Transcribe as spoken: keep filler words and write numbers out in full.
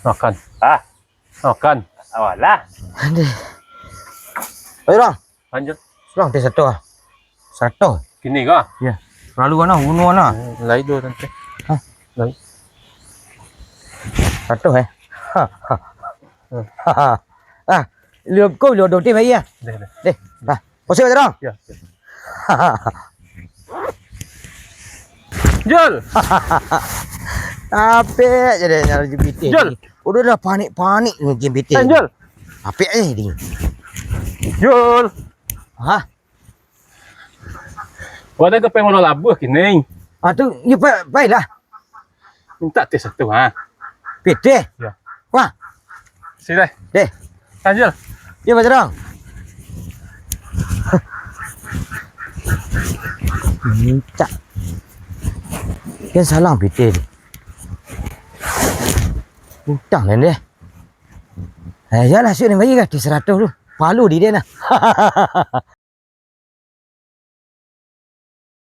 Makan. Ah. Makan. Awalah. Aduh. Ayo, Bang. Lanjut. Bang, teh satu ah. Satu. Kini kah? Ya. Lalu mana? Unu mana? Lai dua tante. Hah? Lai. Satu, eh. Ha, ha. Hmm. Ha, ha. Ah, lu kau lu dong teh bayi ah. Deh, deh. Deh. Nah. Posik aja dong. Ya. Jul. Apik je deh nyari J P T. Jul. Udah dah panik-panik ni J P T. Eh, Jul. Apik je ni. Jul. Hah? Wadah ke pengen labuh kini. Ah tu, ya pa-, pailah. Minta teh satu ha. Pitih. Ya. Wah. Sini. Deh. Lanjut. Ya, Bang Terang. Minta. Kan salang pitih tu. Utang kan dia. Eh, ya lah, sini bagi kan di seratus tu. Palu di dia nah.